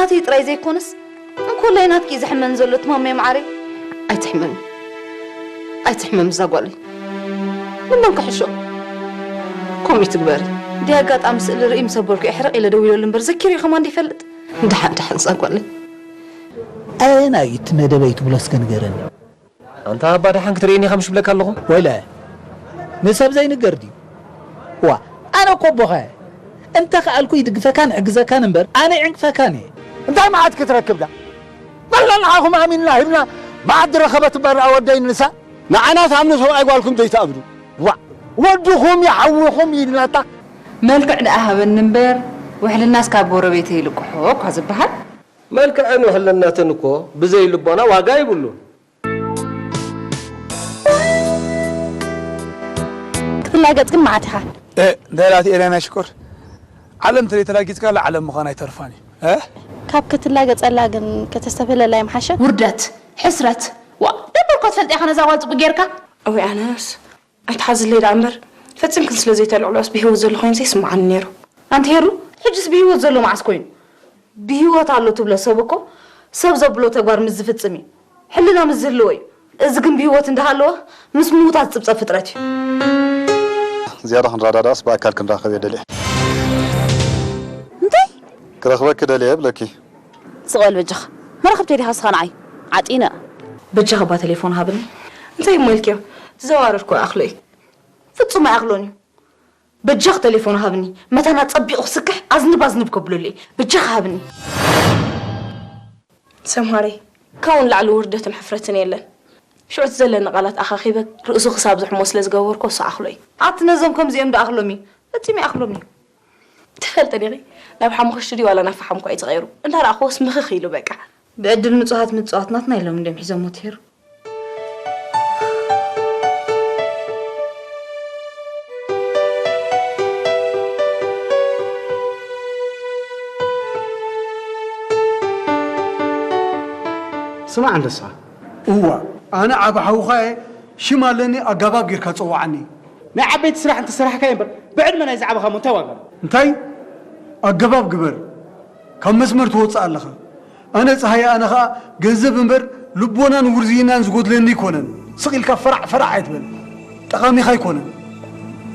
ናተይ ጥራይ ዘይኮነስ እንኮላይ ናትኪ እዩ ዘሕመን ዘሎ ትማመይ መዓረይ። ኣይትሕመሚ፣ ኣይትሕመሚ እዛ ጓለይ። ንመን ክሕሾ? ከምኡ ትግበሪ። ድያ ኣጋጣሚ ስእሊ ርኢ ምሰበርኩ እየ ሕርቕ ኢለ ደዊለሉ እምበር ዘኪሩ እዩ ከማን ይፈልጥ። ደሓን ደሓን እዛ ጓለይ። ኣየናይ እቲ መደበይ ትብሎ እስከ ንገረኒ። ኣንታ ኣባ ደሓን ክትርእየኒ ኢኻ ምሽ ብለካ ኣለኹ። ወይለ ንሰብ ዘይንገር ድዩ? ዋ ኣነ እኮ ኣቦኻ እየ። እንተ ከኣልኩ ይድግፈካን ይሕግዘካን እምበር ኣነ ይዕንቅፈካን እየ። እንታይ መዓት ክትረክብ ዳ? በላ ንዓኹም ኣሚንና ሂብና መዓት ዝረኸበት እምበር ኣወደይ ንሳ ንዓና ትኣምኑ ሰብኣይ ጓልኩም ዘይትኣምኑ። ዋ ወድኹም ይሓውኹም ኢልናታ። መልክዕ ደኣ ሃበኒ እምበር ውሕልናስ ካብ ጎረቤተይ ይልቅሖ እኳ ዝበሃል። መልክዕን ውሕልነትን እኮ ብዘይ ልቦና ዋጋ ይብሉን። ክትላገጽ ግን መዓት ኢኻ። እንታይ ኢላ እቲ ኤልያና ሽኮር? ዓለም ተዘይተላጊጽካላ ዓለም ምዃን ኣይተርፋን እዩ። እ? ካብ ክትላገጸላ ግን ከተስተብህለላ ይምሓሸ። ውርደት፣ ሕስረት። ዋ ደንበርኳ ትፈልጥ ኢኻ ነዛ ጓል ጽቡቅ ጌርካ። እወይ ኣነስ ኣይትሓዝለይ ደኣ እምበር ፈጺምክን ስለ ዘይተልዕሎስ ብህይወት ዘሎ ኮይኑ ዘይስምዓኒ ነይሩ። ኣንቲ ሄሩ ሕጅስ ብህይወት ዘሎ መዓስ ኮይኑ? ብህይወት ኣሎ ትብሎ ሰብ እኮ ሰብ ዘብሎ ተግባር ምስ ዝፍጽም እዩ። ሕልና ምስ ዝህልዎ እዩ። እዚ ግን ብህይወት እንዳሃለወ ምስ ምዉታት ዝጽብጸብ ፍጥረት እዩ። ዝያዳ ክንረዳዳእስ ብኣካል ክንራኸብ እየ ደልየ። እንታይ? ክረኽበኪ ደልየ እብለኪ። ስቕ በል በጃኻ። መራኸብተይ ዲኻ ንስኻ ንዓይ? ዓጢነ። በጃኻ እባ ቴሌፎን ሃብኒ። እንታይ እሞ ኢልክዮ? ዝዘዋረድኩ ይኣኽሎ እዩ። ፍጹም ኣይኣኽሎን እዩ። በጃኺ ቴሌፎን ሃብኒ። መታን ኣጸቢቑ ክስክሕ ኣዝንብ ኣዝንብ ከብለሉ እየ። በጃኺ ሃብኒ። ሰምሃረይ፣ ካብኡ ንላዕሊ ውርደትን ሕፍረትን የለን። ሽዑ እቲ ዘለኒ ቃላት ኣኻኺበ ርእሱ ክሳብ ዝሕሞ ስለ ዝገበርኩ እሱ ኣኽሎ እዩ። ኣቲ ነዞም ከምዚኦም ዶ ኣኽሎም እዩ? ፈጺሙ ኣይኣኽሎም እዩ። ትፈልጢ ዲኺ? ናብ ሓሙኽሽቲ ድዩ ዋላ ናብ ፈሓም እኳ እዩ ዝቐይሩ። እንዳረኣኽዎስ ምኽኽ ኢሉ በቃ። ብዕድል ምጹሃት ምጽዋት ናትና ኢሎም እንድዮም ሒዞሞ ትሄሩ። ስማዕ ኣንበሳ። እዋ ኣነ ዓቢ ሓውኻ እየ ሽም ኣለኒ ኣጋባብ ጌርካ ጸውዓኒ። ናይ ዓበይቲ ስራሕ እንተሰራሕካዮ እምበር ብዕድመ ናይዚ ዓበኻ እሞ እንታይ ዋጋ ኣለዎ? እንታይ ኣገባብ ግበር ካብ መስመር ትወጽእ ኣለኻ። ኣነ ጸሃየ ኣነ ኸኣ ገንዘብ እምበር ልቦናን ውርዝይናን ዝጎድለኒ ኣይኮነን። ስቕ ኢልካ ፈራዕ ፈራዕ ኣይትበል። ጠቓሚኻ ኣይኮነን።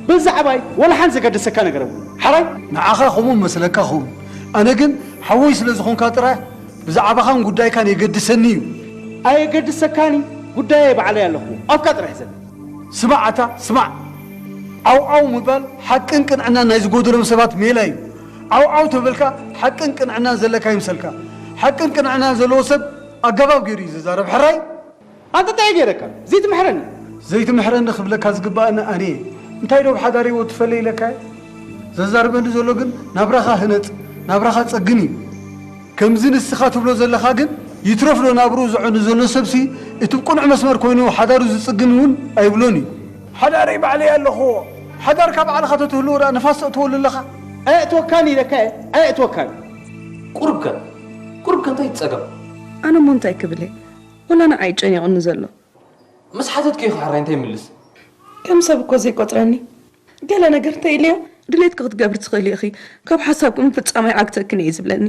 በዛ ዓባይ ወላ ሓንቲ ዘገድሰካ ነገር የብሉን። ሓራይ ንዓኻ ከምኡ መስለካ ኸውን። ኣነ ግን ሓወይ ስለ ዝኾንካ ጥራሕ ብዛዕባኻን ጉዳይካን የገድሰኒ እዩ። ኣየገድሰካን እዩ። ጉዳየይ ባዕለይ ኣለኹዎ። ኣፍካ ጥራሕ ሕዘኒ። ስማዕ ኣታ ስማዕ። ዓው ዓው ምባል ሓቅን ቅንዕናን ናይ ዝጎደሎም ሰባት ሜላ እዩ። ዓው ዓው ተበልካ ሓቅን ቅንዕናን ዘለካ ይምሰልካ። ሓቅን ቅንዕናን ዘለዎ ሰብ ኣገባብ ገይሩ እዩ ዝዛረብ። ሕራይ? ኣንታ እንታይ ገይረካ? ዘይትምሕረኒ። ዘይትምሕረኒ ክብለካ ዝግባኣኒ ኣነ እየ። እንታይ ዶ ብሓዳር ህይወት ትፈለ ኢለካ እየ? ዘዛርበኒ ዘሎ ግን ናብራኻ ህነጽ፣ ናብራኻ ጸግን እዩ። ከምዚ ንስኻ ትብሎ ዘለኻ ግን ይትረፍ ዶ ናብርኡ ዘዕኑ ዘሎ ሰብሲ እቲ ቅኑዕ መስመር ኮይኑ ሓዳሩ ዝጽግን እውን ኣይብሎን እዩ። ሓዳረይ ባዕለይ ኣለኽዎ። ሓዳርካ ባዕልኻ ተትህልዎ ደኣ ንፋስ ተእትወሉ ኣለኻ? ኣየእትወካን ኢለካ እየ፣ ኣየእትወካን። ቁሩብ ከ ቁሩብ ከ እንታይ እቲ ጸገም? ኣነ እሞ እንታይ ክብል እየ? ወላ ንዓይ ጨኒቑኒ ዘሎ። ምስ ሓተትክዮ ከ ሕራይ እንታይ ይምልስ? ከም ሰብ እኮ ዘይቆጽረኒ። ገለ ነገር እንተ ኢለዮ፣ ድሌትኪ ክትገብሪ ትኽእሊ ኢኺ፣ ካብ ሓሳብኪ ምፍጻም ኣይዓግተክን እየ ዝብለኒ።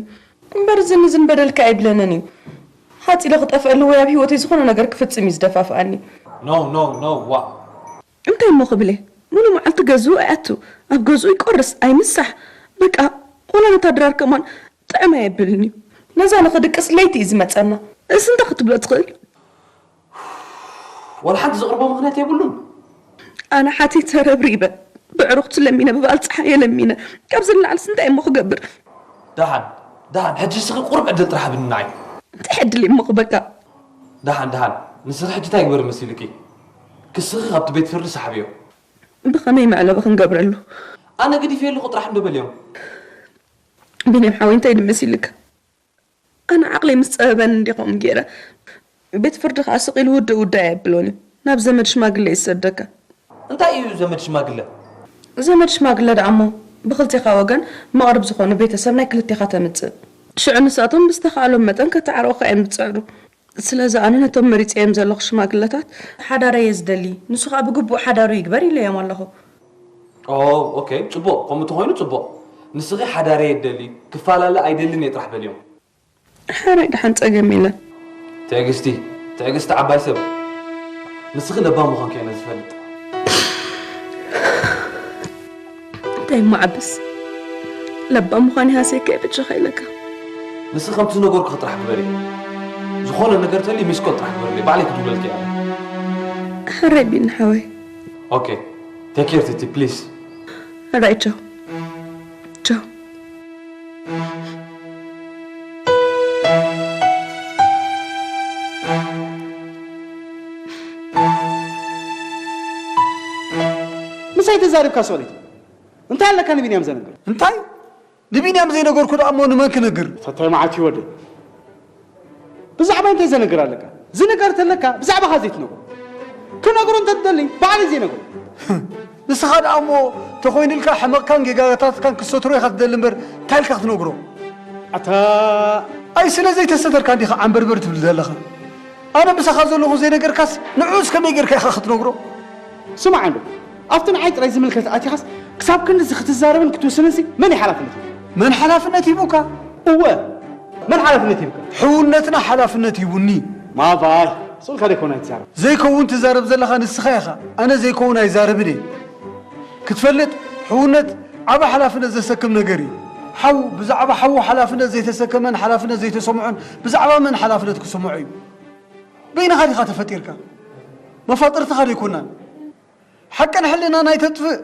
እምበር ዝን ዝን በደልኪ ኣይብለንን እዩ። ሓጺለ ክጠፍኣሉ ወይ ኣብ ህይወተይ ዝኾነ ነገር ክፍጽም እዩ ዝደፋፍኣኒ። No no no ዋ። እንታይ እሞ ክብል እየ? ሙሉ መዓልቲ ገዝኡ ኣይኣቱ፣ ኣብ ገዝኡ ይቆርስ፣ ኣይምሳሕ። በቃ፣ ቆላ ነታ ድራር ከማን ጥዕም ኣየብልን እዩ። ነዛ ንኽድቅስ ለይቲ እዩ ዝመጸና። እስ እንታይ ክትብሎ ትኽእል? ወላ ሓንቲ ዘቕርቦ ምኽንያት የብሉን። ኣነ ሓቲተ ረብሪበ፣ ብዕሩኽቱ ለሚነ፣ ብባል ጸሓየ ለሚነ፣ ካብዚ ንላዕልስ እንታይ እሞ ክገብር? ደሓን ደሓን፣ ሕጂ ንስኺ ቁሩብ ዕድል ጥራሕ ሃብኒ ንዓይ። እንታይ ዕድል እሞ ክበካ? ደሓን ደሓን፣ ንስኺ ሕጂ እንታይ ግበሪ መሲልኪ? ክስኺ ካብቲ ቤት ፍርዲ ሰሓብዮ። ብኸመይ መዕለቢ ክንገብረሉ? ኣነ ገዲፈ ኣለኹ ጥራሕ እንዶ በልዮም። ቢንያም ሓወይ እንታይ ድመሲልካ? ኣነ ዓቕለይ ምስ ጸበበኒ እንዲ ከምኡ ገይረ። ቤት ፍርዲ ከኣ ስቕ ኢሉ ውድእ ውዳእ ኣየብሎን እዩ። ናብ ዘመድ ሽማግለ እዩ ዝሰደካ። እንታይ እዩ ዘመድ ሽማግለ? ዘመድ ሽማግለ ደኣ እሞ ብኽልቴኻ ወገን መቕርብ ዝኾኑ ቤተሰብ ናይ ክልቴኻ ተምጽእ። ሽዑ ንሳቶም ብዝተኻእሎም መጠን ከተዓርቑኻ እዮም ዝጽዕሩ። ስለዚ ኣነ ነቶም መሪጸዮም ዘለኹ ሽማግለታት። ሓዳር እየ ዝደሊ፣ ንሱ ኸኣ ብግቡእ ሓዳሩ ይግበር ኢለዮም ኣለኹ። ኦው ኦኬ ጽቡቕ፣ ከምኡ እንተኾይኑ ጽቡቕ። ንስኺ ሓዳር እየ ዝደሊ፣ ክፈላለ ኣይደልን እየ ጥራሕ በልዮም። ሕራይ ደሓን ጸገም የለን። ትዕግስቲ፣ ትዕግስቲ ዓባይ ሰብ። ንስኺ ለባም ምዃንኪ እየ ዝፈልጥ። እንታይ እሞ ዓብስ? ለባም ምዃን ይሃሰይካ እየ ብጃኻ ኢለካ። ንስኺ ከምቲ ዝነገርኩኺ ጥራሕ ግበሪ። ዝኾነ ነገር ተልዩ ሚስኮል ጥራሕ ግበርለይ። ባዕለይ ክድውለልኪ እየ። ሕራይ ቢኒ ሓወይ። ኦኬ። ቴክ ኬር ቲቲ፣ ፕሊዝ። ሕራይ ቻው። ቻው። ምሳይ ተዛሪብካ ሶሊት? እንታይ ኣለካ ንቢንያም ዘነግር? እንታይ? ንቢንያም ዘይነገርኩ ደኣ እሞ ንመን ክነግር? ፈታይ መዓት እዩ ወደይ። ብዛዕባ እንታይ ዘነግር ኣለካ? ዝነገር ተለካ ብዛዕባኻ ዘይትነግሮ። ክነግሮ እንተ ትደሊ ባዕለይ ዘይነግሮ። ንስኻ ደኣ እሞ ተኾይኑልካ ሕመቕካን ጌጋታትካን ክሰትሮ ኢኻ ትደሊ እምበር እንታይ ኢልካ ክትነግሮ? ኣታ ኣይ ስለ ዘይተሰተርካ እንዲኻ ዓንበርበር ትብል ዘለኻ? ኣነ ምሳኻ ዘለኹ ዘይነገርካስ ንዕኡስ ከመይ ጌርካ ኢኻ ክትነግሮ? ስማዕ እንዶ፣ ኣብቲ ንዓይ ጥራይ ዝምልከት ኣቲኻስ ክሳብ ክንድዚ ክትዛረብን ክትውስንንሲ መን እዩ ሓላፍነት ሂቡ? መን ሓላፍነት ሂቡካ? እወ፣ መን ሓላፍነት ሂቡካ? ሕውነትና ሓላፍነት ሂቡኒ። ማቫይ፣ ስቕ ኢልካ ደይኮን ኣይትዛረብ። ዘይከውን ትዛረብ ዘለኻ ንስኻ ኢኻ። ኣነ ዘይከውን ኣይዛረብን እየ። ክትፈልጥ፣ ሕውነት ዓቢ ሓላፍነት ዘሰክም ነገር እዩ። ሓው ብዛዕባ ሓዉ ሓላፍነት ዘይተሰከመን ሓላፍነት ዘይተሰምዖን ብዛዕባ መን ሓላፍነት ክስምዖ እዩ? በይንኻ ዲኻ ተፈጢርካ? መፋጥርትኻ ዶ ኣይኮናን? ሓቅን ሕልናን ኣይተጥፍእ።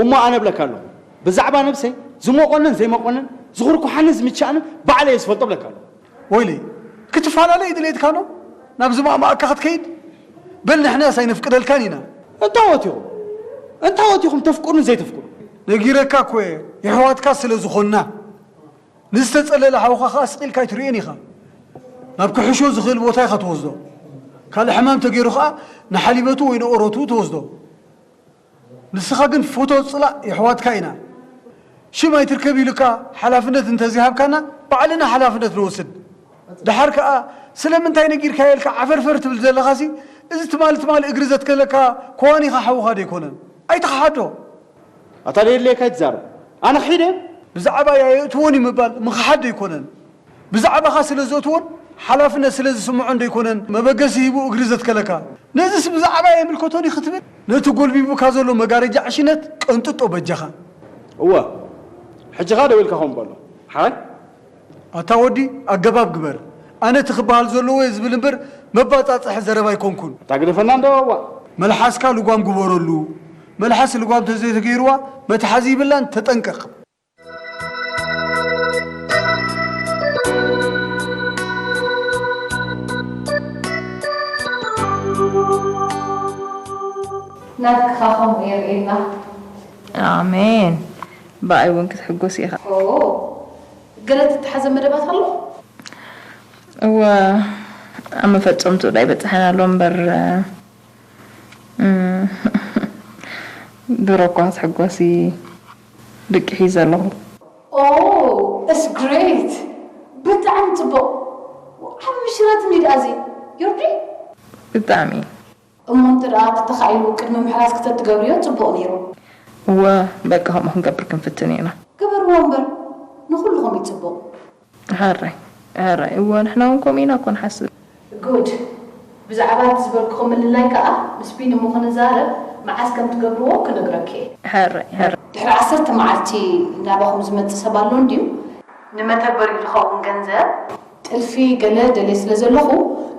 እሞ ኣነ እብለካ ኣለኹ፣ ብዛዕባ ነብሰይ ዝሞቐንን ዘይሞቐንን ዝኹርኩሓንን ዝምችኣንን ባዕለይ እየ ዝፈልጦ እብለካ ኣለኹ። ወይለይ፣ ክትፈላለ እዩ ድሌትካ ዶ? ናብ ዝማእማኣካ ክትከይድ? በል ንሕናስ ኣይነፍቅደልካን ኢና። እንታወት ኢኹም? እንታወት ኢኹም ተፍቅሩን ዘይተፍቅሩ? ነጊረካ እኮ እየ፣ የሕዋትካ ስለ ዝኾንና። ንዝተጸለለ ሓውኻ ኸኣ ስቕ ኢልካ ኣይትርእዮን ኢኻ። ናብ ክሕሾ ዝኽእል ቦታ ኢኻ ትወስዶ። ካልእ ሕማም ተገይሩ ኸኣ ንሓሊበቱ ወይ ንኦሮቱ ትወስዶ። ንስኻ ግን ፎቶ ጽላእ የሕዋትካ ኢና። ሽም ኣይትርከብ ኢሉካ ሓላፍነት እንተዘይሃብካና ባዕልና ሓላፍነት ንወስድ። ደሓር ከኣ ስለምንታይ ነጊርካዮ ኢልካ ዓፈርፈር ትብል ዘለኻሲ፣ እዚ ትማሊ ትማሊ እግሪ ዘትከለካ ኮዋኒኻ ሓውኻ ዶ ኣይኮነን? ኣይትኸሓዶ። ኣታ ደየድልየካ ኣይትዛረብ። ኣነ ክሒደ? ብዛዕባይ ኣየእትዎን እዩ ምባል ምኽሓድ ዶ ኣይኮነን? ብዛዕባኻ ስለ ዘእትዎን ሓላፍነት ስለ ዝስምዖን ዶ ኣይኮነን መበገሲ ሂቡ እግሪ ዘትከለካ? ነዚስ ብዛዕባይ ኣይምልከቶን እዩ ክትብል? ነቲ ጎልቢቡካ ዘሎ መጋረጃ ዕሽነት ቀንጥጦ በጃኻ። እወ፣ ሕጂ ኸኣ ደው ኢልካ ኾን በሎ። ሓራይ? ኣታ ወዲ፣ ኣገባብ ግበር። ኣነ እቲ ክበሃል ዘለዎ እየ ዝብል እምበር መባጻጽሒ ዘረባ ኣይኮንኩን። ኣታ ግደፈና እንዶ ዋእ። መልሓስካ ልጓም ግበረሉ። መልሓስ ልጓም ተዘይተገይርዋ መትሓዚ ይብላን፣ ተጠንቀቕ። ናትካ ከምኡ የርእየና። ኣሜን። ብኣይ እውን ክትሕጎስ ኢኻ። ኦ፣ ገለ እተተሓዘ መደባት ኣሎ? እወ፣ ኣብ መፈጸምትኡ ዳይ በጽሐና ኣሎ እምበር፣ እም፣ ድሮ እኳ ክትሕጎሲ ድቂ ሒዘ ኣለኹ። ኦ፣ it's great። ብጣዕሚ ጽቡቕ። ዓቢ ብሽራት እንዲ ደኣ እዚ። ዮርዲ? ብጣዕሚ። እሞ እንተ ደኣ ተተኻኢሉ ቅድሚ ምሕራዝ ክተትገብርዮ ጽቡቕ ነይሩ። እወ፣ በቃ ከምኡ ክንገብር ክንፍትን ኢና። ግበርዎ እምበር፣ ንኹልኹም እዩ ጽቡቕ። ሕራይ፣ ሕራይ። እወ፣ ንሕና እውን ከምኡ ኢና እኮ ንሓስብ። ጉድ። ብዛዕባ እቲ ዝበልኩኹም ምልላይ ከኣ ምስ ቢኒ እሞ ክንዛረብ፣ መዓስ ከም ትገብርዎ ክነግረኪ እየ። ሕራይ፣ ሕራይ። ድሕሪ ዓሰርተ መዓልቲ ናባኹም ዝመጽእ ሰብ ኣሎ እንድዩ? ንመተግበሪኡ ዝኸውን ገንዘብ፣ ጥልፊ ገለ ደልየ ስለ ዘለኹ፣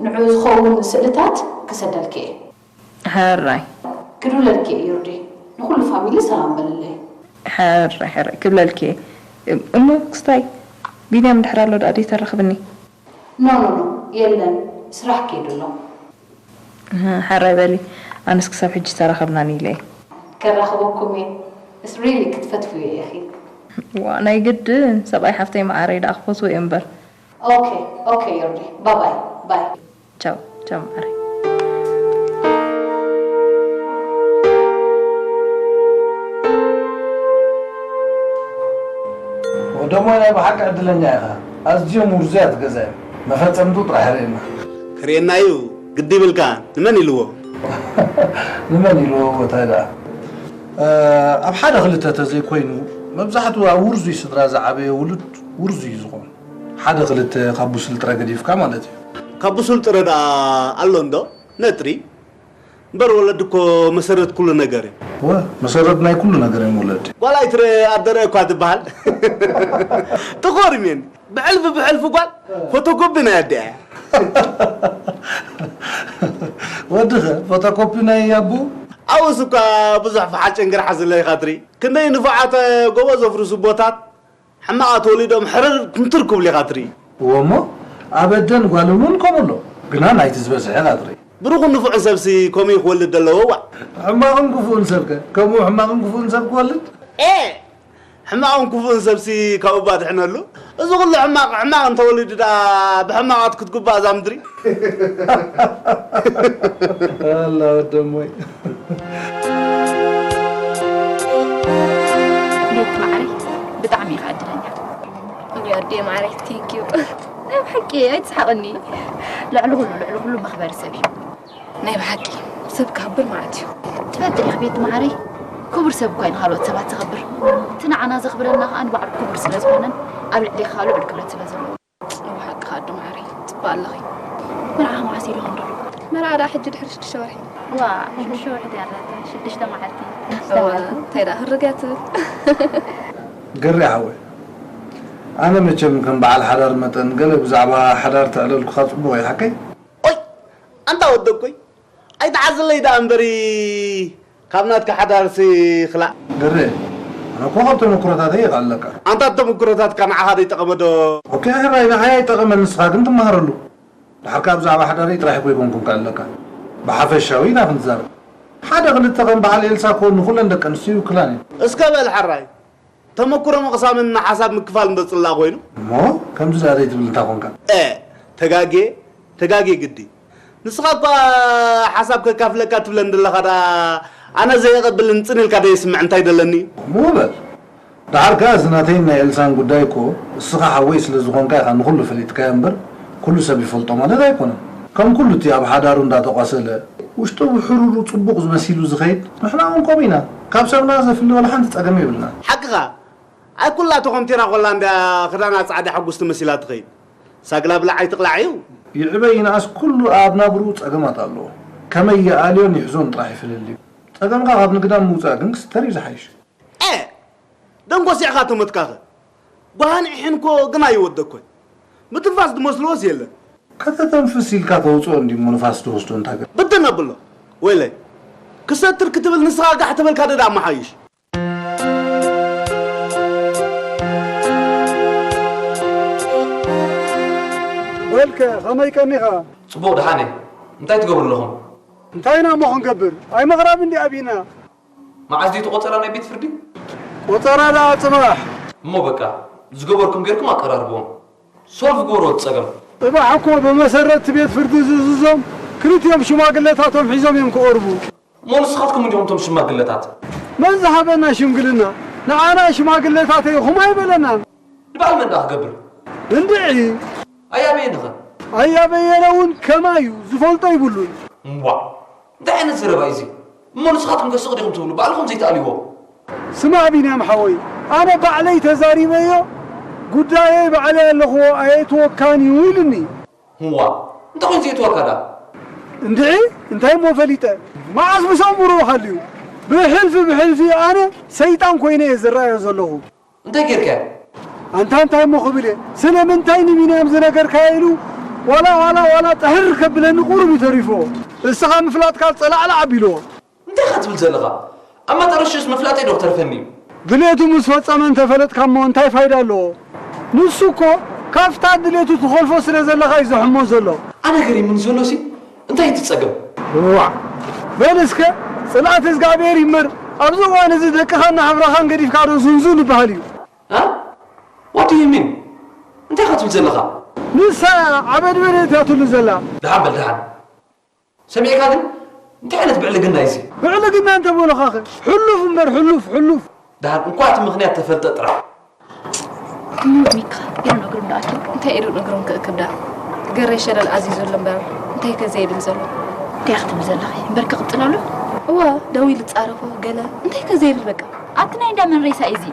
ንዕኡ ዝኸውን ስእልታት ክሰደልኪ እየ። ሕራይ። ክድውለልኪ እየ ዮርዲ። ንኹሉ ፋሚሊ ሰላም በልለይ። ሕራይ፣ ሕራይ ክብለልኪ እየ። እሞ ክስታይ ቢንያም ድሕር ኣሎ ደኣ ደይተራኽብኒ? ኖ፣ ኖ፣ ኖ፣ የለን። ስራሕ ከይዱ ኣሎ። እህ፣ ሕራይ በሊ። ኣነስ ክሳብ ሕጂ ተራኸብናን ኢለ እየ። ከራኽበኩም እየ። It's really ክትፈትፍዮ ኢኺ። ዋ፣ ናይ ግድን ሰብኣይ ሓፍተይ መዓረይ ደኣ ክፈትዎ እየ እምበር። ኦኬ፣ ኦኬ ዮርዲ። ባይ ባይ፣ ባይ። ቻው፣ ቻው መዓረይ። ወደሞ ናይ ብሓቂ ዕድለኛ ኢኻ። ኣዝዮም ውርዙያት ገዛ እዮም። መፈጸምቱ ጥራሕ ርኤና። ክርእየና እዩ ግዲ ይብልካ። ንመን ኢልዎ? ንመን ኢልዎ ቦታ ደኣ? እ፣ ኣብ ሓደ ክልተ ተዘይኮይኑ፣ መብዛሕትኡ ኣብ ውርዙይ ስድራ ዝዓበየ ውሉድ ውርዙይ እዩ ዝኾን። ሓደ ክልተ ካብ ብሱል ጥረ ገዲፍካ ማለት እዩ። ካብ ብሱል ጥረ ደኣ ኣሎ እንዶ? ነጥሪ። እምበር ወለዲ እኮ መሰረት ኩሉ ነገር እዩ። ወ፣ መሰረት ናይ ኩሉ ነገር እዮም ወለዲ። ጓል ኣይትረ ኣደረ እኳ ትበሃል። ትኾርም እየን። ብሕልፊ ብሕልፊ ጓል ፎቶኮፒ ናይ ኣዲኣ እያ። ወድኸ ፎቶኮፒ ናይ ኣቦ? ኣብኡስ እኳ ብዙሕ ፈሓጭን ግርሓ ዝለ ኢኻ ትርኢ። ክንደይ ንፉዓት ጎቦ ዘፍርሱ ኣቦታት ሕማቓት ወሊዶም ሕርር ክንትር ክብሉ ኢኻ ትርኢ። እወ እሞ፣ ኣብ ኣደን ጓልን እውን ከምኡ ኣሎ። ግና ናይቲ ዝበዝሐ ኢኻ ትርኢ። ብሩኽን ንፉዕን ሰብሲ ከምኡ እዩ ክወልድ ዘለዎ። ዋእ! ሕማቕን ክፉእን ሰብከ ከምኡ ሕማቕን ክፉእን ሰብ ክወልድ? ኤ! ሕማቕን ክፉእን ሰብሲ ካብ እባ ድሕነሉ። እዚ ኩሉ ሕማቕ፣ ሕማቕ እንተወሊዱ ደኣ ብሕማቓት ክትጉባእ እዛ ምድሪ። ኣላ ወደሞይ። ቤት ማዕረይ ብጣዕሚ ኢኻ ዕድለኛ። እኔ ኣዴ ማዕረይ፣ thank you። ናይ ብሓቂ ኣይትስሓቕኒ። ልዕሊ ኩሉ፣ ልዕሊ ኩሉ መኽበሪ ሰብ እዩ። ናይ ብሓቂ ሰብ ክኽብር ማለት እዩ። ትፈልጢ ዲኺ ቤት ማዕረይ፣ ክቡር ሰብ እኳ እዩ ንኻልኦት ሰባት ዘኽብር። እቲ ንዓና ዘኽብረና ከኣ ንባዕሉ ክቡር ስለ ዝኾነን ኣብ ልዕሌኻ ልዑል ክብረት ስለ ዘለዎ። ብሓቅኻ ኣዶ ማዕረይ፣ ጽቡቕ ኣለኺ። መርዓኻ መዓስ ኢሉ ይኾን ዶ? መርዓ ደኣ ሕጂ ድሕሪ ሽዱሽተ ወርሒ። ዋ፣ ሽዱሽተ ወርሒ ድያ ኣላታ? ሽዱሽተ መዓልቲ። ሽዱሽተ እወ፣ መዓልቲ። እንታይ ደኣ ህርግ እያ ትብል? ገሬ ሓወይ፣ ኣነ መቸም ከም በዓል ሓዳር መጠን ገለ ብዛዕባ ሓዳር ተዕለልኩኻ ጽቡቕ እዩ ሓቀይ? ኦይ! ኣንታ ወደኮይ! ኣይትዓዝለይ ደኣ እምበሪ፣ ካብ ናትካ ሓዳርሲ ክላእ። ገሬ፣ ኣነ እኮ ካብ ተመኩሮታተይ እየ ክኣለካ። ኣንታ ተመኩሮታትካ ንዓኻ ዶ ይጠቐመ ዶ? ኦኬ፣ ሕራይ፣ ንዓይ ኣይጠቐመን፣ ንስኻ ግን ትመሃረሉ። ደሓር ከኣ ብዛዕባ ሓዳረይ ጥራሕ እኮ ኣይኮንኩን ክኣለካ። ብሓፈሻዊ ኢና ክንዛረብ። ሓደ ክልተ ከም በዓል ኤልሳ ክኾን ንኹለን ደቂ ኣንስትዮ ይውክላን እየን። እስከ በል ሕራይ፣ ተመኩሮ ምቕሳምን ሓሳብ ምክፋልን ዶ ጽላእ ኮይኑ? እሞ ከምዚ ደኣ ዘይትብል እንታይ ኮንካ? እ፣ ተጋግየ፣ ተጋግየ ግዲ። ንስኻ እኳ ሓሳብ ከካፍለካ ትብለኒ ዘለኻ ደኣ፣ ኣነ ዘየቐብልን ጽን ኢልካ ደየስምዕ እንታይ ደለኒ? ከምኡ በል። ደሓር ከኣ እዚ ናተይን ናይ ኤልሳን ጉዳይ እኮ፣ እስኻ ሓወይ ስለ ዝኾንካ ኢኻ ንኹሉ ፈሊጥካዮ እምበር፣ ኩሉ ሰብ ይፈልጦ ማለት ኣይኮነን። ከም ኩሉ እቲ ኣብ ሓዳሩ እንዳተቋሰለ፣ ውሽጡ ብሕሩሩ ጽቡቕ ዝመሲሉ ዝኸይድ፣ ንሕና እውን ከምኡ ኢና። ካብ ሰብና ዘፍሊ ወላ ሓንቲ ጸገም የብልናን። ሓቅኻ። ኣይ ኩላ ተኾምቲራ ኮላ እንድያ ክዳና ጻዕዳ ሕጉስቲ መሲላ ትኸይድ። ሳግላ ብላዕ ኣይትቕላዕ እዩ። ይዕበ ይንኣስ ኩሉ ኣብ ናብርኡ ጸገማት ኣለዎ። ከመይ ይኣልዮን ይሕዞን ጥራሕ እዩ ፍልልዩ። ጸገምካ ካብ ንግዳም ምውጻእ ግን ክስተር እዩ ዝሓይሽ። ኤ! ደንጎሲዕኻ ተመትካኸ። ጓሃን ዒሕን እኮ ግና ይወደኮይ። ምትንፋስ ዝመስልዎስ የለን። ከተተንፍስ ኢልካ ተውጽኦ እንዲሞ ንፋስ ትወስዶ እንታ ገ- ብትን ኣብሎ። ወይለይ። ክሰትር ክትብል ንስኻ ጋሕ ተበልካ ደዳ መሓይሽ። በልከ፣ ከመይ ቀኒኻ? ጽቡቕ፣ ደሓን እየ። እንታይ ትገብሩ ኣለኹም? እንታይ ኢና እሞ ክንገብር? ኣይ ምቕራብ እንዲ ኣቢና። መዓዝ ድዩ እቲ ቆጸራ ናይ ቤት ፍርዲ? ቆጸራ ደኣ ጽባሕ። እሞ በቃ፣ ዝገበርኩም ጌርኩም ኣቀራርብዎም። ሶልቭ ግበርዎ እቲ ጸገም። ጽባሕ እኮ ብመሰረት እቲ ቤት ፍርዲ ዝእዝዞም ክልቲኦም ሽማግለታቶም ሒዞም እዮም ክቐርቡ። እሞ ንስኻትኩም እንዲኹም እቶም ሽማግለታት? መን ዝሃበና ሽምግልና? ንዓና ሽማግለታት ኢኹም ኣይበለናን። ንበዓል መን ደኣ ክገብር? እንድዒ። ኣያ በየነኸ? ኣያ በየነ እውን ከማይ እዩ፣ ዝፈልጦ ይብሉን። እምቧ! እንታይ ዓይነት ዘረባ እዩ እዚ? እሞ ንስኻትኩም ከ ስቕ ዲኹም ትብሉ? ባዕልኹም ዘይትኣልይዎ? ስማዕ ቢንያም ሓወይ፣ ኣነ ባዕለይ ተዛሪበዮ፣ ጉዳየይ ባዕለይ ኣለኽዎ፣ ኣየእትወካን እዩ ኢሉኒ። ህዋ፣ እንታይ ኮይኑ ዘየእትወካ ደኣ? እንድዒ፣ እንታይ እሞ ፈሊጠ? መዓስ ምስ ኣእምሮኡ ሃልዩ? ብሕልፊ ብሕልፊ ኣነ ሰይጣን ኮይነ እየ ዝረኣዮ ዘለኹ። እንታይ ጌርካዮ? ኣንታ እንታይ እሞ ክብል እየ? ስለምንታይ ንቢንያም ዝነገርካዮ ኢሉ ዋላ፣ ዋላ፣ ዋላ ጥሕር ከብለኒ ቁሩብ እዩ ተሪፍዎ። እስኻ ምፍላጥካ ጸላዕላዕ ኣቢልዎ። እንታይ ኢኻ ትብል ዘለኻ? ኣብ መጠረሽታስ ምፍላጠይ ዶ ክተርፈኒ እዩ? ድሌቱ ምስ ፈጸመ እንተፈለጥካ እሞ እንታይ ፋይዳ ኣለዎ? ንሱ እኮ ካብታ ድሌቱ ትኾልፎ ስለ ዘለኻ እዩ ዘሕሞ ዘሎ። ኣነ ገሪሙኒ ዘሎሲ እንታይ እቲ ጸገም? እዋእ! በል እስከ ጽልኣት እግዚኣብሔር ይመር። ኣብዚ እዋን እዚ ደቅኻን ናህብራኻን ገዲፍካ ዶ ዙንዙን ይበሃል እዩ? እ? What do you mean? እንታይ ኢኻ ትብል ዘለኻ? ንሳ ዓበድበደት እያ ትብሉ ዘላ። ደሓን በል ደሓን። ሰሚዕካ ግን? እንታይ ዓይነት ብዕልግና እዩ እዚ? ብዕልግና እንተበሉኻኸ? ሕሉፍ እምበር ሕሉፍ፣ ሕሉፍ። ደሓን እንኳዕ እቲ ምኽንያት ተፈልጠ ጥራሕ። እሞ ሚካ፣ ኢዱ ንእግሩ እንዳኣክል። እንታይ ኢዱ ንእግሩን ክእክብ ደኣ? ገሬ ሸለል ኣዝዩ ዘሎ እምበር፣ እንታይ ከ ዘይብል ዘሎ? እንታይ ክትብል ዘለኺ? እምበር ክቕጽለሉ? እወ፣ ደው ኢሉ ጻረፎ፣ ገለ፣ እንታይ ከ ዘይብል በቃ። ኣብቲ ናይ እንዳ መን ሬሳ እዩ እዚ?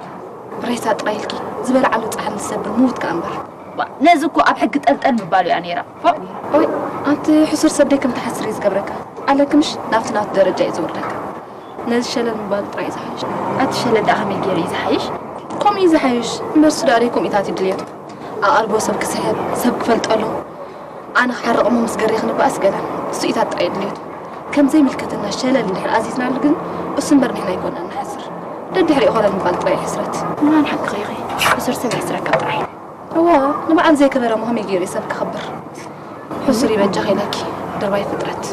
ሬሳ ጥራይ ኢልኪ፣ ዝበልዓሉ ጻሕሊ ዝሰብር ምዉት ከኣ እምበር። ባ፣ ነዚ እኮ ኣብ ሕጊ ጠልጠል ምባሉ እያ ነይራ። ፎእ። ኦይ፣ ኣቲ ሕሱር ሰብ ደይ ከም ትሓስር እዩ ዝገብረካ። ኣለኪ ምሽ ናብቲ ናቱ ደረጃ እዩ ዘውርደካ። ነዚ ሸለል ምባል ጥራይ እዩ ዝሓይሽ። ኣቲ ሸለል ደኣ ከመይ ገይሩ እዩ ዝሓይሽ? ከምኡ እዩ ዝሓይሽ። እምበር እሱ ደኣ ደይ ከምኡታት እዩ ድልየቱ። ኣቓልቦ ሰብ ክስሕብ፣ ሰብ ክፈልጠሉ። ኣነ ክሓርቕ እሞ ምስ ገሬ ክንበኣስ ገለ። እሱ ኢታት ጥራይ ድልየቱ። ከም ዘይምልከተና ሸለል እንድሕር ኣዚዝናሉ ግን እሱ እምበር ንሕና ኣይኮናን ንሓስር። ደድሕሪኡ ኮለል ምባል ጥራይ እዩ ሕስረት። ማን ሓቅኺ ኢኺ? ሕሱር ሰብ የሕስረካ ጥራይ። እዋ፣ ንበዓል ዘይከበረ እሞ ከመይ ገይሩ እዩ ሰብ ከኽብር? ሕሱር ይበጃኺ ኢለኪ፣ ድርባይ ፍጥረት።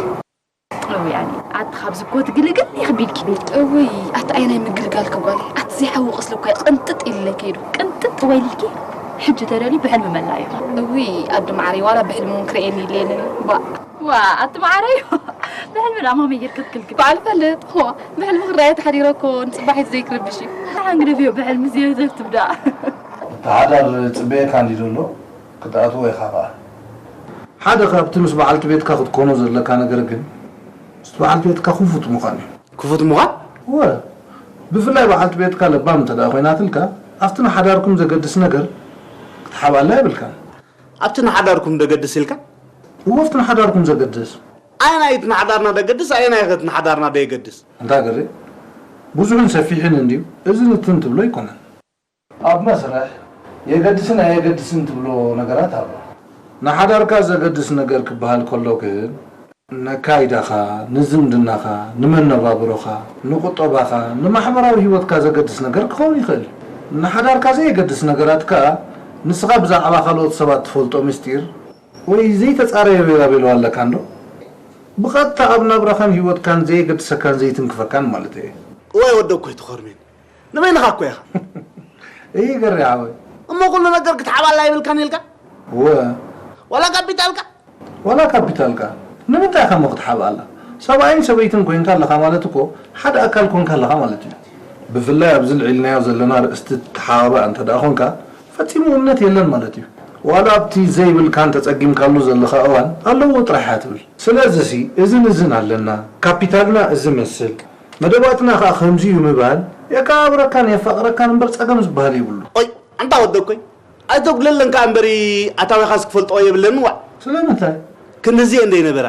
እውይ፣ ኣነ ኣቲ ካብዚ እኮ ትግልግል ኢኺ ቢልኪ። እውይ፣ ኣቲ ኣየናይ ምግልጋል ከጓል፣ ኣቲ ዘይሓዊ ቁስሊ እኮ እዩ ቅንጥጥ ኢሉለይ ከይዱ። ቅንጥጥ ወይልኪ፣ ሕጂ ተደልዩ ብሕልሚ መላዩ። እውይ፣ ኣዱ ማዕረይ፣ ዋላ ብሕልሚ እውን ክርእየኒ ኢለየኒ። ባ። ዋ፣ ኣቲ ማዕረይ፣ ብሕልሚ ደኣ ማመይ ጌርኪ ክትክልክል። ባዕል ፈልጥ፣ ዋ፣ ብሕልሚ ክረኣየ ተሓዲረ እኮ ንጽባሒት ዘይክርብሽ እዩ። ደሓን ግደፍዮ፣ ብሕልሚ ዘየዘፍ ትብዳ። እቲ ሓዳር ጽበየካ እንዲ ዘሎ ክትኣትዎ ኢኻ ኸኣ። ሓደ ካብቲ ምስ በዓልቲ ቤትካ ክትኮኖ ዘለካ ነገር ግን፣ ምስቲ በዓልቲ ቤትካ ክፉት ምዃን እዩ። ክፉት ምዃን? እወ፣ ብፍላይ በዓልቲ ቤትካ ለባም እንተ ደኣ ኮይናትልካ፣ ኣብቲ ንሓዳርኩም ዘገድስ ነገር ክትሓብኣላ የብልካን። ኣብቲ ንሓዳርኩም ዘገድስ ኢልካ? እወ፣ ኣብቲ ንሓዳርኩም ዘገድስ። ኣየናይ እቲ ንሓዳርና ዘገድስ፣ ኣየናይ ከ እቲ ንሓዳርና ዘየገድስ? እንታ ገሬ፣ ብዙሕን ሰፊሕን እንድዩ፣ እዚ ንትን ትብሎ ኣይኮነን። ኣብ መስርሕ የገድስን ኣየገድስን ትብሎ ነገራት ኣሎ። ንሓዳርካ ዘገድስ ነገር ክበሃል ከሎ ግን፣ ነካይዳኻ፣ ንዝምድናኻ፣ ንመነባብሮኻ፣ ንቁጠባኻ፣ ንማሕበራዊ ህይወትካ ዘገድስ ነገር ክኸውን ይኽእል እዩ። ንሓዳርካ ዘየገድስ ነገራት ከኣ፣ ንስኻ ብዛዕባ ካልኦት ሰባት ትፈልጦ ምስጢር ወይ ዘይተጻረየ ቤላቤሎ ኣለካ እንዶ? ብቐጥታ ኣብ ናብራኻን ህይወትካን ዘየገድሰካን ዘይትንክፈካን ማለት እየ። እዋይ ወደኮይ ትኾርሜን። ንበይንኻ እኮ ኢኻ። እይ ገሬ ሓወይ። እሞ ኩሉ ነገር ክትሓባላ ይብልካን ኢልካ? እወ። ዋላ ካፒታልካ? ዋላ ካፒታልካ። ንምንታይ ኢኻ እሞ ክትሓብኣላ? ሰብኣይን ሰበይትን ኮይንካ ኣለኻ ማለት እኮ ሓደ ኣካል ኮንካ ኣለኻ ማለት እዩ። ብፍላይ ኣብዚ ልዒልናዮ ዘለና ርእስቲ ትተሓባባእ እንተ ደኣ ኾንካ ፈጺሙ እምነት የለን ማለት እዩ። ዋላ ኣብቲ ዘይብልካን ተጸጊምካሉ ዘለኻ እዋን ኣለዎ ጥራሕ እያ ትብል። ስለዚሲ እዝን እዝን ኣለና፣ ካፒታልና እዚ መስል፣ መደባትና ከኣ ከምዚ እዩ ምባል የቀባብረካን የፋቕረካን እምበር ጸገም ዝበሃል የብሉ። ኦይ፣ ኣንታ ወደኮይ፣ ኣይተጉድለለን ከኣ እምበሪ ኣታዊኻስ ክፈልጥኦ የብለን ዋዕ። ስለምንታይ? ክንዲ እዚኤን ደይነበራ?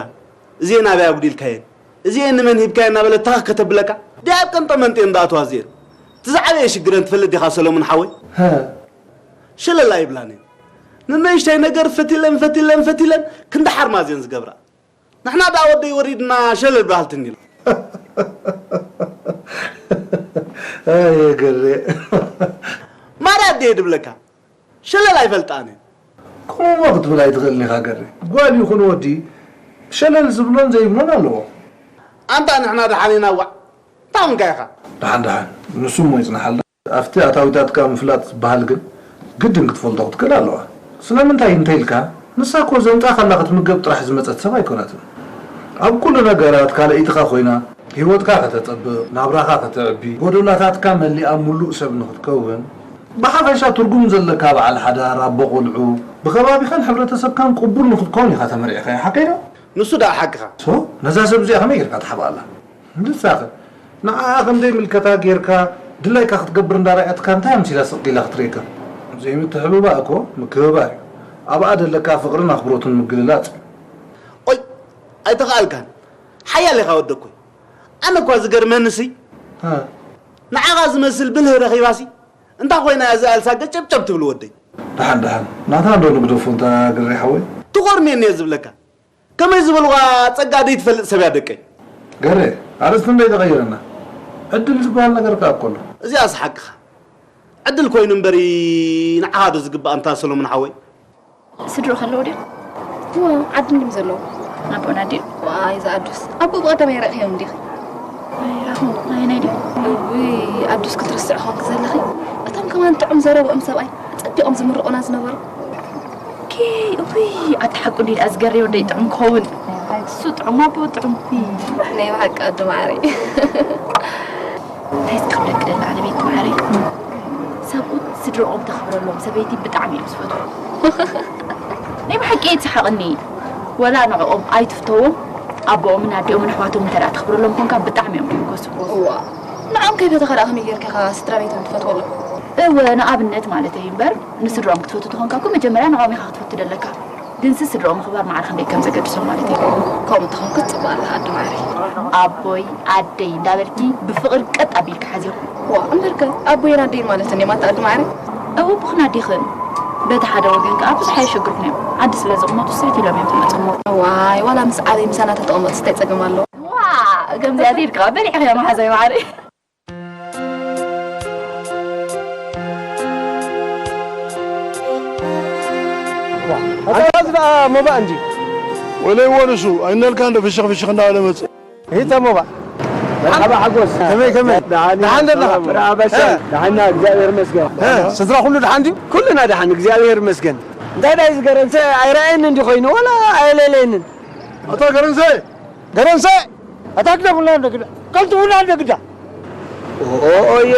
እዚኤን ኣበይ ኣጉዲልካየን? እዚኤን ንመን ሂብካየን እናበለት ታኽ ከተብለካ? ድያ ኣብ ቀንጠ መንጢኤን ዝኣትዋ እዚኤን? እቲ ዝዓበየ ሽግረን ትፈልጥ ዲኻ ሰሎሙን ሓወይ? ሀ። ሸለል ኣይብላን እየን። ንነእሽተይ ነገር ፈቲለን፣ ፈቲለን፣ ፈቲለን ክንዲ ሓርማዝ እየን ዝገብራ። ንሕና ደኣ ወደይ ወሪድና ሸለል በሃልቲ እንዲና። ኣየ ገሬ። ማራ ኣደየ ድብለካ። ሸለል ኣይፈልጣን እየን። ከምኡ'ሞ ክትብል ኣይትኽእልን ኢኻ ገሬ። ጓል ይኹን ወዲ ሸለል ዝብሎን ዘይብሎን ኣለዎ። ኣንታ ንሕና ደሓን ኢና ዋዕ። እንታይ ኾንካ ኢኻ? ደሓን ደሓን። ንሱ እሞ ይጽናሓልና። ኣብቲ ኣታዊታትካ ምፍላጥ ዝበሃል ግን ግድን ክትፈልጦ ክትክእል ኣለዋ። ስለምንታይ እንተኢልካ፣ ንሳ እኮ ዘምጻኻላ ክትምገብ ጥራሕ ዝመጸት ሰብ ኣይኮነትን። ኣብ ኩሉ ነገራት ካልኣይትኻ ኮይና፣ ህይወትካ ከተጸብቕ፣ ናብራኻ ከተዕቢ፣ ጎደሎታትካ መሊኣ ምሉእ ሰብ ንኽትከውን፣ ብሓፈሻ ትርጉም ዘለካ በዓል ሓዳር፣ ኣቦ ቆልዑ፣ ብኸባቢኻን ሕብረተሰብካን ቅቡል ንኽትከውን ኢኻ ተመሪዕካዮ፣ ሓቀይ ዶ? ንሱ ደኣ ሓቅኻ። ሶ፣ ነዛ ሰብ እዚኣ ከመይ ጌርካ ትሓብኣላ? ንሳኸ ንዓኣ ከም ዘይምልከታ ጌርካ ድላይካ ክትገብር እንዳረኣየትካ እንታይ ኣምሲላ ስቕ ኢላ ክትርእየካ? ዘይምትሕብባእ እኮ ምክብባር እዩ። ኣብኣ ዘለካ ፍቕርን ኣኽብሮትን ምግልላጽ እዩ። ኦይ፣ ኣይተኻኣልካን። ሓያል ኢኻ ወደኮይ። ኣነ እኳ ዝገርመንሲ፣ ሃ። ንዓኻ ዝመስል ብልህ ረኺባሲ፣ እንታይ ኮይና እያ እዛ ኣልሳ ገጨብጨብ ትብል ወደይ? ደሓን፣ ደሓን። ናታ እንዶ ንግደፎ እንታ ግሬ ሓወይ። ትኾርሜኒ እየ ዝብለካ። ከመይ ዝበልዋ ጸጋ ደይትፈልጥ ሰብ እያ ደቀይ። ገሬ፣ ኣርእስቲ እንዶ ይተቐይረና። ዕድል ዝበሃል ነገር ከኣ እኮ ኣሎ። እዚኣስ ሓቅኻ። ዕድል ኮይኑ እምበሪ ንዓኻ ዶ ዝግባእ ኣንታ ሰሎሞን ሓወይ? ስድርኡ ከለዉ ድዮም? እወ፣ ዓዲ እንድዮም ዘለዉ። ኣቦና ድዩ? ዋይ፣ ዝኣዱስ። ኣቦ ብቐዳማይ ረእኽዮም እንዲኺ? ኣይረኣኹን። ኣየናይ ድዩ? እውይ፣ ኣዱስ ክትርስዕ ኾንኪ ዘለኺ። እቶም ከማን ጥዑም ዘረብኦም ሰብኣይ፣ ኣጸቢቖም ዝምርቑና ዝነበሩ። ኦኬ፣ እውይ፣ ኣቲ ሓቁ እንዲ ደኣ ዝገሬ ወደይ ጥዑም ክኸውን። ኣይ፣ እሱ ጥዑም ኣቦ ጥዑም። ናይ ብሓቂ ኣዶ ማዕረይ። እንታይ እስኪ ክብለኪ ደሊ ኣነ ቤት ማዕረይ? ሰብኡት ስድርኦም ተኽብረሎም ሰበይቲ ብጣዕሚ እዮም ዝፈትዉ። ናይ ብሓቂ እየ ትስሓቕኒ። ወላ ንዕኦም ኣይትፍተዎም፣ ኣቦኦምን ኣዲኦምን ኣሕዋቶም እንተ ደኣ ተኽብረሎም ኮንካ ብጣዕሚ እዮም ዝሕጎሱ። እዋ፣ ንዕኦም ከይፈተኻ ደኣ ከመይ ጌርካ ኢኻ ስድራ ቤቶም ትፈትወሎም? እወ፣ ንኣብነት ማለት እዩ እምበር፣ ንስድራኦም ክትፈቱ ተኾንካ እኮ መጀመርያ ንዕኦም ኢኻ ክትፈቱ ደለካ። ግንሲ ስድራኦም ምኽባር ማዕረ ክንደይ ከም ዘገድሶም ማለት እዩ። ከምኡ ተኾንኩ ጽቡቕ ኣለኻ ኣደ ማዕረ። ኣቦይ ኣደይ እንዳበልኪ ብፍቕሪ ቀጥ ኣቢልኪ ሓዚኹ። ዋ፣ እምበርከ ኣቦይን ኣደይን ማለት እንዲዮም ኣታ ኣደ ማዕረ? እወ፣ ብኹን ኣዴኽን። በቲ ሓደ ወገን ከኣ ብዙሕ ኣየሸግርኩን እዮም። ዓዲ ስለ ዝቕመጡ ስሕት ኢሎም እዮም ዝመጹ እሞ። ዋይ፣ ዋላ ምስ ዓበይ ምሳና ተተቐመጡ እንታይ ጸገም ኣለዎ? ዋ፣ ከምዚኣ ተይልካ በሊዕኽዮ መሓዛይ ማዕረ። ኣታ እዚ ደኣ መባእ እንጂ። ወለይዎ ንሱ፣ ኣይነልካ እንዶ ፍሽኽ ፍሽኽ እንዳበለ መጽእ። ሂተ መባእ። መርሓባ ሓጎስ። ከመይ፣ ከመይ? ደሓን፣ ደሓን ደለኻ? መርሓባ ሻይ። እ። ደሓና፣ እግዚኣብሔር ይመስገን። እ፣ ስድራ ኩሉ ደሓን ድዩ? ኩልና ደሓን፣ እግዚኣብሔር ይመስገን። እንታይ ደኣ እዩ ዝገረንሰ ኣይረኣየንን እንዲ ኮይኑ፣ ወላ ኣየለለየንን። ኣታ ገረንሰ! ገረንሰ! ኣታ ግደፉና እንደ ግዳ፣ ቀልጥፉና እንደ ግዳ። ኦየ፣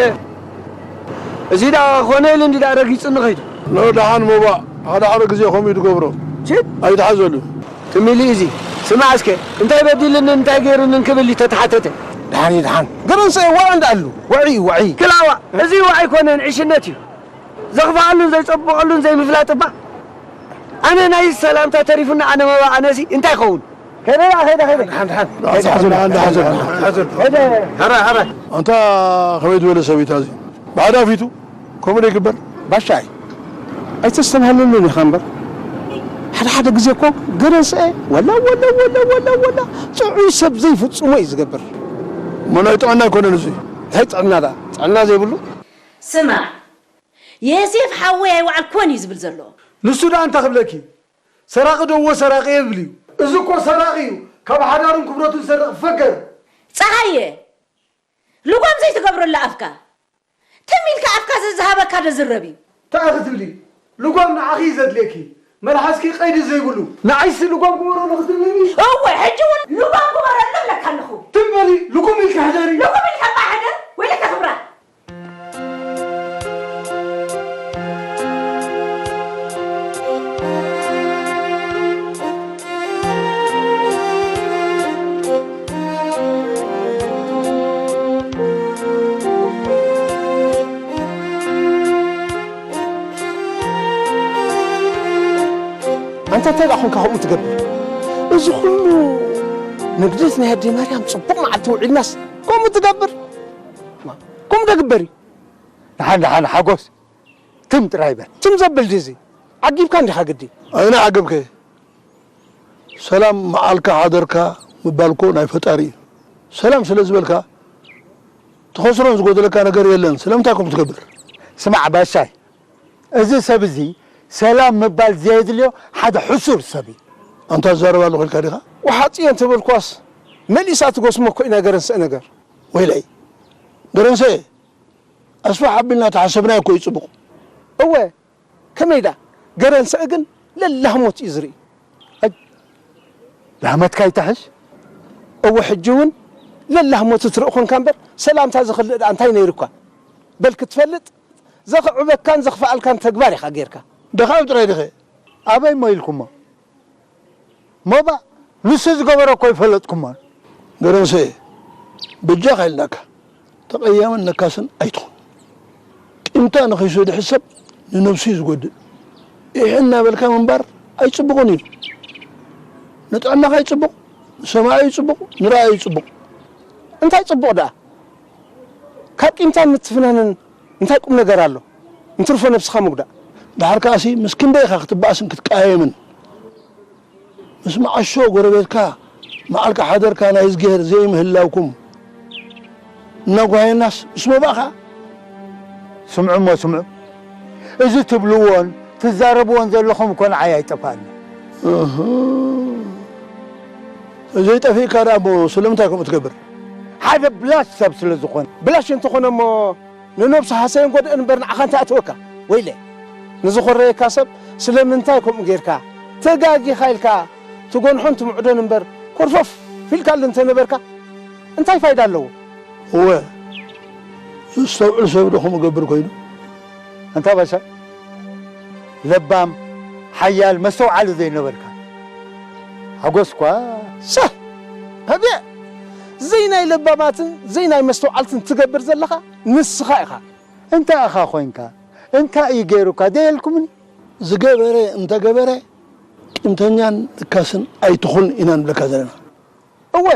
እዚ ደኣ ኮነ ኢሉ እንዲ ደኣ ረጊጹኒ ኸይዱ። ኖ፣ ደሓን ሞባእ፣ ሓደ ሓደ ግዜ ከምኡ እዩ ዝገብሮ። ችድ! ኣይትሓዘሉ። ትም ኢሊ እዚ፣ ስማዕ እስከ፣ እንታይ በዲሉኒ፣ እንታይ ገይሩኒ እንክብል እዩ ተተሓተተ። ደሓን እዩ፣ ደሓን። ገረንሰ ዋዒ እንዳኣሉ፣ ዋዒ እዩ፣ ዋዒ። ክላዋ፣ እዚ ዋዒ ኣይኮነን፣ ዕሽነት እዩ። ዘኽፍኣሉን ዘይጸብቐሉን ዘይምፍላጥ እባ። ኣነ ናይ ሰላምታ ተሪፉና፣ ኣነ መባእ ኣነሲ እንታይ ይኸውን? ከይደ ደኣ፣ ከይደ፣ ከይደ። ደሓን፣ ደሓን። ደሓን፣ ደሓን፣ ደሓን፣ ደሓን። ከይደ። ኣንታ ከመይ ዝበለ ሰብ እዩ እዚ? ብሓዳፊቱ ከምኡ ዶ ይግበር? ባሻይ፣ ኣይተስተብሃለሉን ኢኻ እምበር። ሓደ ሓደ ግዜ እኮ ገረንሰ ወላ፣ ወላ፣ ወላ፣ ወላ፣ ወላ ጥዑይ ሰብ ዘይፍጽሞ እዩ ዝገብር። እሞ ናይ ጥዕና ኣይኮነን እዚ። እንታይ ጥዕና ደኣ? ጥዕና ዘይብሉ? ስማዕ፣ የሴፍ ሓወይ ኣይወዓልኩዎን እዩ ዝብል ዘሎ። ንሱ ደኣ እንታይ ክብለኪ? ሰራቒ ዶ እዎ ሰራቒ እየ ይብል እዩ። እዚ እኮ ሰራቒ እዩ። ካብ ሓዳሩን ክብረቱን ዝሰርቕ ፈገር። ጸሃየ፣ ልጓም ዘይትገብረሉ ኣፍካ። ትም ኢልካ ኣፍካ ዘዝሃበካ ዶ ዝረብ እዩ? እንታይ ክትብሊ? ልጓም ንዓኺ እዩ ዘድልየኪ። መልሓስኪ ቀይዲ ዘይብሉ። ንዓይሲ ልጓም ግበረሉ ክትብልኒ? እወ፣ ሕጂ እውን ልጓም ግበረሉ እብለካ ኣለኹ። ትም በሊ፣ ልጉም ኢልኪ ሕደሪ። ልጉም ኢልካ እባ ሕደር፣ ወይለከ ክብራ። ኣንታ እንታይ ደኣ ኾንካ ከምኡ ትገብር? እዚ ኹሉ ንግደት ናይ ኣደይ ማርያም ጽቡቕ መዓልቲ ውዒልናስ ከምኡ ትገብር? ማ፣ ከምኡ ዶ ግበር እዩ? ደሓን፣ ደሓን፣ ሓጎስ፣ ትም ጥራይ በል። ትም ዘብል ድዩ እዚ? ዓጊብካ እንዲኻ ግዲ። ኣይነ ዓገብከ? ሰላም መዓልካ ሓደርካ ምባል እኮ ናይ ፈጣሪ እዩ። ሰላም ስለ ዝበልካ ትኸስሮን ዝጎደለካ ነገር የለን። ስለምንታይ ከምኡ ትገብር? ስማዕ ባሻይ፣ እዚ ሰብ እዚ ሰላም ምባል ዘየድልዮ ሓደ ሕሱር ሰብ እዩ። ኣንታ ትዛረብ ኣለኹ ኢልካ ዲኻ? ወሓጥዮ እንተበልኳስ መሊሳ ትጎስሞ እኮ ኢና ገረንሰ ነገር። ወይለይ ገረንሰ፣ ኣስፋሕ ኣቢልና ተሓሰብናዮ እኮ እዩ ጽቡቕ። እወ፣ ከመይ ደኣ? ገረንሰ ግን ለላህሞት እዩ ዝርኢ። ኣይ፣ ላህመትካ ይትሕሽ። እወ፣ ሕጂ እውን ለላህሞት ትርኢ ኮንካ እምበር፣ ሰላምታ ዝኽልእ ደኣ እንታይ ነይሩ እኳ? በል ክትፈልጥ፣ ዘኽዕበካን ዘኽፍኣልካን ተግባር ኢኻ ጌርካ። ደኻብ ጥራይ ዲኸ? ኣበይ እሞ ኢልኩሞ? ሞባእ ንሱ ዝገበሮ እኮ ኣይፈለጥኩሞን። ገረንሰ፣ በጃኻ ኢልናካ፣ ተቐያምን ነካስን ኣይትኹን። ቂምታ ንኺሱ ድሕሰብ ንነብሱ እዩ ዝጎድእ። ኢሕ እናበልካ ምንባር ኣይጽቡቕን እዩ። ንጥዕናኻ ይጽቡቕ፣ ንሰማዒ ይጽቡቕ፣ ንረኣዩ ይጽቡቕ። እንታይ ጽቡቕ ደኣ? ካብ ቂምታን ምትፍናንን እንታይ ቁም ነገር ኣሎ? እንትርፎ ነብስኻ ምጉዳእ። ደሓር ከኣሲ ምስ ክንደይ ኢኻ ክትበኣስን ክትቀያየምን? ምስ መዓሾ ጎረቤትካ መዓልካ ሓደርካ ናይ እዝግሄር ዘይምህላውኩም እናጓየናስ ምስ መባእኻ? ስምዑ እሞ ስምዑ። እዚ ትብልዎን ትዛረብዎን ዘለኹም እኮ ንዓይ ኣይጠፍኣኒ። እህ። ዘይጠፊእካ ደኣ እሞ ስለምንታይ ከምኡ ትገብር? ሓደ ብላሽ ሰብ ስለ ዝኾነ። ብላሽ እንተኾነ እሞ ንነብሱ ሃሰየን ጎድእን እምበር ንዓኻ እንታይ ኣተወካ? ወይለ። ንዝኾረየካ ሰብ ስለምንታይ ከምኡ ጌርካ? ተጋጊኻ ኢልካ ትጎንሖን ትምዕዶን እምበር ኮርፈፍ ኢልካሉ እንተነበርካ እንታይ ፋይዳ ኣለዎ? እወ፣ ዘስተውዕል ሰብ ዶ ከምኡ ገብር ኮይኑ? ኣንታ ባሻ፣ ለባም፣ ሓያል፣ መስተውዓሊ ዘይነበርካ። ሓጎስ እኳ ሰህ! ህብየ! ዘይናይ ለባማትን ዘይናይ መስተውዓልትን ትገብር ዘለኻ ንስኻ ኢኻ። እንታይ ኢኻ ኮይንካ? እንታይ እዩ ገይሩካ? ደየልኩምኒ? ዝገበረ እንተገበረ፣ ቂምተኛን ለካስን ኣይትኹን ኢና ንብለካ ዘለና። እወ፣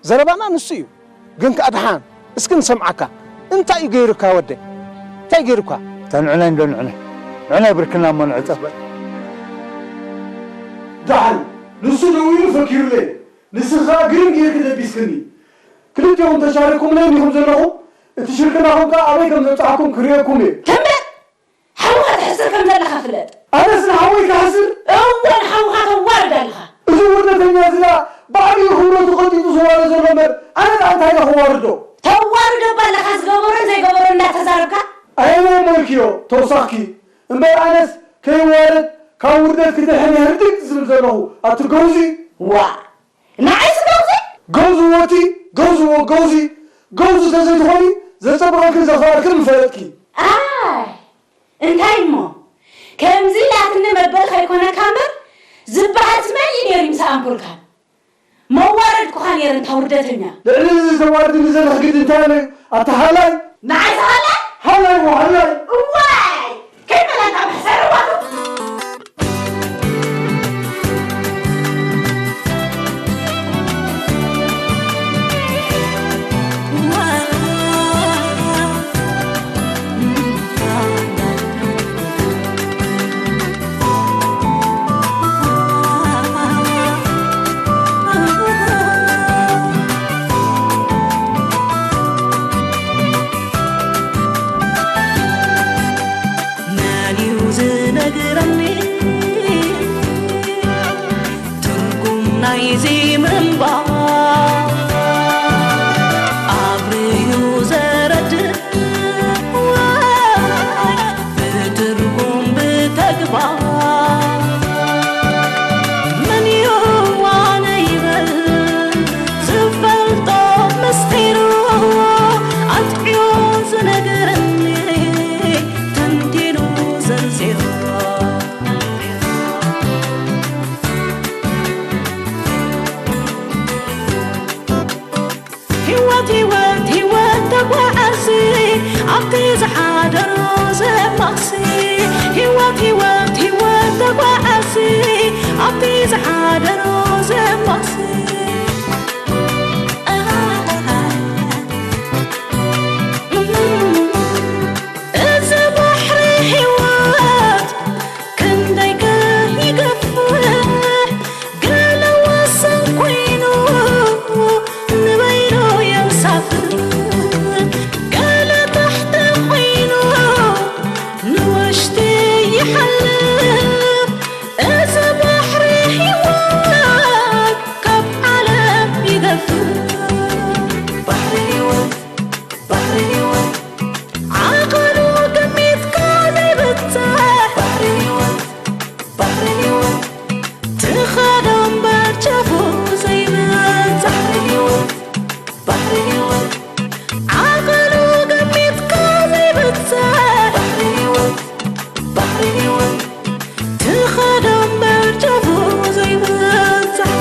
ዘረባና ንሱ እዩ። ግን ከኣ ደሓን፣ እስኪ ንሰምዓካ። እንታይ እዩ ገይሩካ ወደይ? እንታይ ገይሩካ? እታ ንዕናይ እንዶ ንዕናይ። ንዕናይ ብርክና እሞ ንዕጸፍ በል። ደሓን፣ ንሱ ደው ኢሉ ፈኪሩለይ። ንስኻ ግርም ጌርክ ደቢስክኒ። ክልቲኦም ተሻሪኩምለይ እንዲኹም ዘለኹም፣ እቲ ሽርክናኹም ከኣ ኣበይ ከም ዘብጽሓኩም ክርእየኩም እየ። ተንቤ! ሓውኻ ትሕስር ከም ዘለኻ ፍለጥ። ኣነስ ንሓወይ ክሕስር? እወ፣ ንሓውኻ ተዋርድ ኣለኻ። እዚ ውርደተኛ እዚ ደኣ ባዕሉ እዩ ክብረቱ ቀጢጡ ዝዋረድ ዘሎ እምበር፣ ኣነ ደኣ እንታይ ኢለ ክዋርዶ? ተዋርዶ እባ ኣለኻ፣ ዝገበሮን ዘይገበሮን እንዳተዛረብካ። ኣየናይ እሞ ኢልክዮ ተወሳኽኪ? እምበር ኣነስ ከይዋረድ ካብ ውርደት ክድሕን እየ ህርድግ ዝብል ዘለኹ፣ ኣቲ ገውዚ። ዋ! ንዓይስ ገውዚ? ገውዝዎ እቲ፣ ገውዝዎ፣ ገውዚ። ገውዚ ተዘይትኾኒ ዘጸብቐልክን ዘኽብኣልክን ምፈለጥኪ። ኣይ፣ እንታይ እሞ? ከምዚ ኢላትኒ መበል ከይኮነካ እምበር፣ ዝበሃል ትመን እዩ ነይሩ ምስ ኣንኮልካ። መዋረድኩኻ ነይረ እንታ ውርደተኛ። ልዕሊ እዚ ተዋርድኒ ዘለኺ ግዲ እንታይ ኣሎ? ኣታ ሃላይ! ንዓይ ሃላይ? ሃላይ እሞ ሃላይ! እዋይ! ከይበላታ መሕሰር እዋቱ። መን እዩ ዝነግረኒ ትርጉም ናይዚ ምንባር? ኣብርዩ ዘረድእ ወይ ብትርጉም ብተግባር? መን እዩ ዋነ ይበል ዝፈልጦ ምስጢሩ? ኣጥዕዮ ዝነግረኒ ተንቲኑ ዘርዚሩ። ህይወት፣ ህይወት፣ ህይወት ተጓዓዚ ኣብቲ ዝሓደሮ ዘማሲ። ህይወት፣ ህይወት፣ ህይወት ተጓዓዚ ኣብቲ ዝሓደሮ ዘማሲ። እዚ ባሕሪ ህይወት ክንደይ ከ ይገፍሕ፣ ገለ ወሰን ኮይኑ ንበይኑ የንሳፍፍ፣ ገለ ታሕቲ ኮይኑ ንውሽጢ ይሓልፍ። እዚ ባሕሪ ህይወት ካብ ዓለም ይገፍሕ። ባሕሪ ህይወት፣ ባሕሪ ህይወት፣ ዓቐኑ ገሚትካ ዘይብጽሕ። ባሕሪ ህይወት፣ ባሕሪ ህይወት፣ ትኸዶ እምበር ጫፉ ዘይበጽሕ። ባሕሪ ህይወት፣ ባሕሪ ህይወት፣ ዓቐኑ ገሚትካ ዘይብጽሕ። ባሕሪ ህይወት፣ ባሕሪ ህይወት፣ ትኸዶ እምበር ጫፉ ዘይበጽሕ።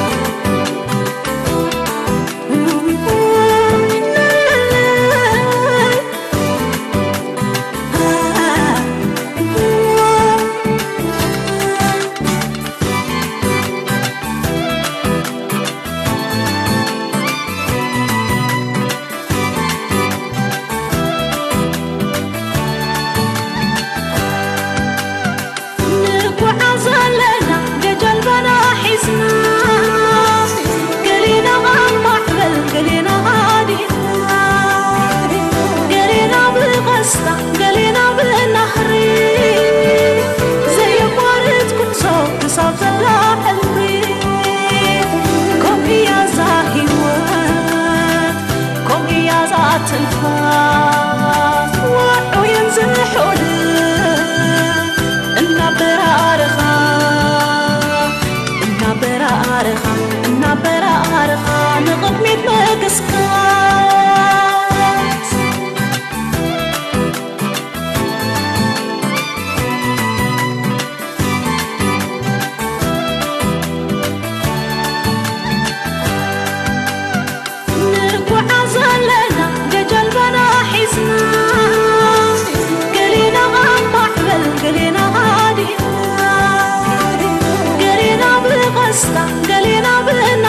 ንጓዓዝ ኣለና ብጀልባና ሒዝና፣ ገሊና ኣብ ማዕበል፣ ገሊና ኣዲና፣ ገሊና ብቐስታ፣ ገሊና ብናህሪ፣ ዘየቋርጽ ጉዕዞ ክሳብ ዘላ ሕልሚ። ከምኡ እያ እዛ ህይወት፣ ከምኡ እያ እዛ ትንፋስ፣ ውዑይን ዝሑልን እናበራረኻ፣ እናበራረኻ፣ እናበራረኻ ንቕድሚት ምግስጋስ። ንጓዓዝ ኣለና ብጀልባና ሒዝና፣ ደስታ ገሌና ብእና